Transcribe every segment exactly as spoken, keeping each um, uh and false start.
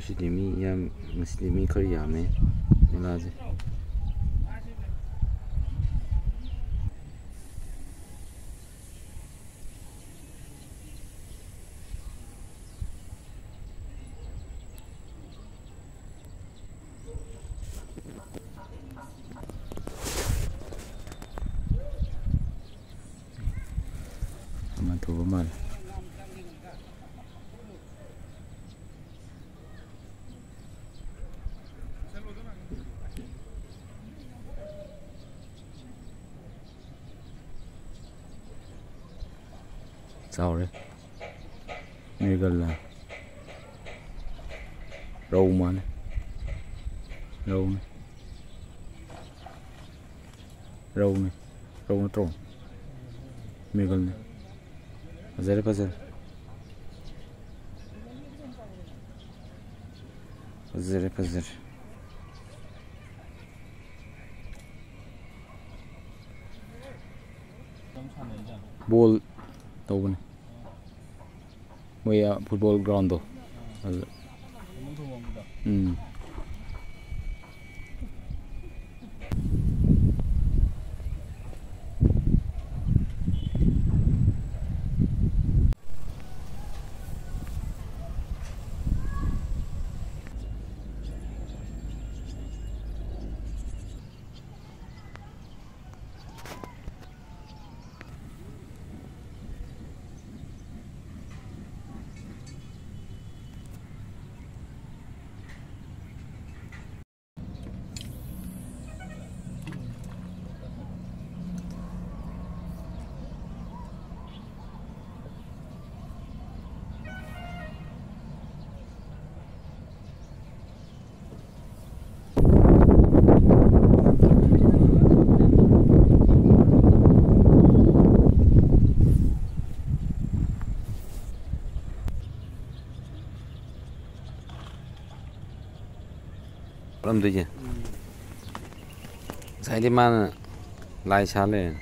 ꯉꯁꯤꯗꯤ ꯃꯤ ꯌꯥꯝ, ꯉꯁꯤꯗꯤ ꯃꯤ ꯈꯔ ꯌꯥꯝꯃꯦ ꯃꯦꯂꯥꯁꯦ꯫ ꯑꯃ ꯇꯧꯕ ꯃꯥꯜꯂꯦ꯫ ꯆꯥꯎꯔꯦ꯫ ꯃꯤꯔꯒꯜꯂ? ꯔꯧ ꯃꯥꯜꯂꯦ꯫ ꯔꯧꯅꯤ꯫ ꯔꯧꯅꯤ꯫ ꯔꯧ ꯅꯠꯇ꯭ꯔꯣ? ꯃꯤꯔꯒꯜꯅꯤ꯫ ꯐꯖꯔꯦ, ꯐꯖꯔꯦ꯫ ꯐꯖꯔꯦ, ꯐꯖꯔꯦ꯫ ꯕꯣꯜ ꯇꯧꯕꯅꯦ꯫ ꯃꯣꯏ, ꯑ, ꯐꯨꯠꯕꯣꯜ ꯒ꯭ꯔꯥꯎꯟꯗꯣ꯫ ꯑꯗꯨꯗ꯫ ꯎꯝ꯫ ꯄꯨꯔꯝꯗꯣꯏꯁꯦ꯫ ꯉꯁꯥꯏꯗꯤ ꯃꯥꯅ ꯂꯥꯏ ꯁꯥ ꯂꯩꯔꯦ꯫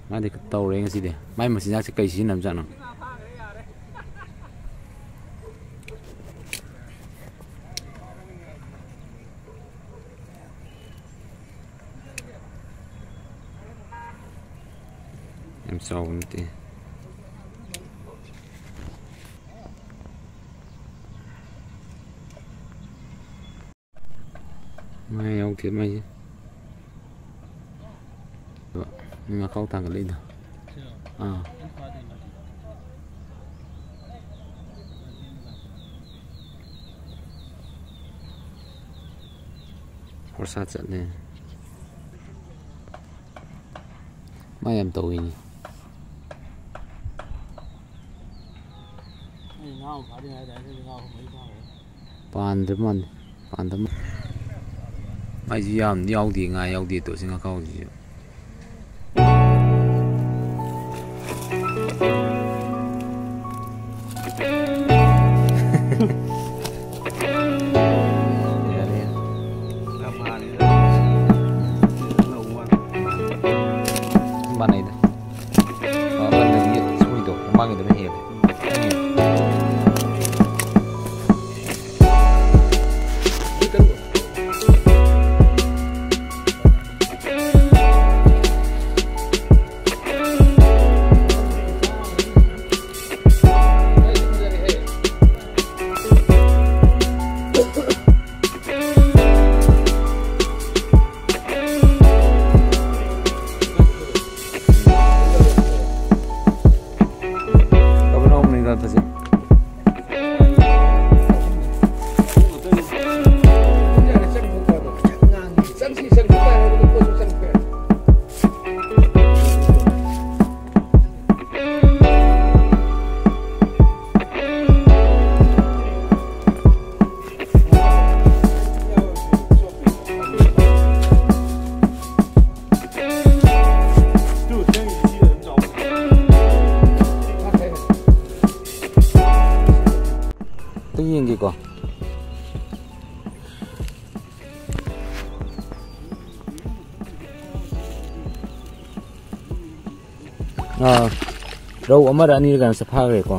ꯃꯥꯗꯤ ꯇꯧꯔꯦ ꯉꯁꯤꯗꯤ꯫ ꯃꯥꯏ ꯃꯆꯤꯟꯖꯥꯛꯁꯦ ꯀꯩ ꯁꯤꯖꯤꯟꯅꯕꯖꯥꯠꯅꯣ? ꯌꯥꯝ ꯆꯥꯎꯕ ꯅꯠꯇꯦ꯫ ꯃꯥꯏ ꯌꯥꯎꯗꯦ ꯃꯥꯏꯁꯦ꯫ ꯃꯤ ꯉꯥꯈꯥꯎ ꯊꯥꯡꯒꯠꯂꯛꯏꯗꯣ꯫ ꯑꯥ꯫ ꯈꯣꯔꯁꯥ ꯆꯠꯂꯦ꯫ ꯃꯥ ꯌꯥꯝ ꯇꯧꯏꯅꯦ꯫ ꯑꯩ ꯉꯥ ꯑꯃ ꯐꯥꯗ꯭ꯔꯤꯉꯩꯗ ꯑꯩ ꯉꯥ ꯑꯍꯨꯝ ꯃꯔꯤ ꯐꯥꯈ꯭ꯔꯦ꯫ ꯄꯥꯟꯗ꯭ꯔ ꯃꯥꯜꯂꯦ꯫ ꯄꯥꯟꯗ ꯃꯥꯜꯂꯦ꯫ ꯃꯥꯏꯁꯤ ꯌꯥꯝꯗꯤ ꯌꯥꯎꯗꯦ, ꯉꯥ ꯌꯥꯎꯗꯦ ꯇꯣ ꯁꯤ ꯉꯥꯈꯥꯎꯁꯤꯁꯨ꯫ ꯌꯥꯔꯦ, ꯌꯥꯔꯦ꯫ ꯃꯥꯟꯅꯩꯗ꯫ ꯑꯃꯅꯗꯤ ꯁꯣꯏꯗꯣ ꯃꯃꯥꯡꯒꯤꯗꯨꯅ ꯍꯦꯜꯂꯦ꯫ ꯑꯥ, ꯔꯧ ꯑꯃꯔ ꯑꯅꯤꯔ ꯀꯩꯅꯣ ꯐꯥꯈ꯭ꯔꯦꯀꯣ꯫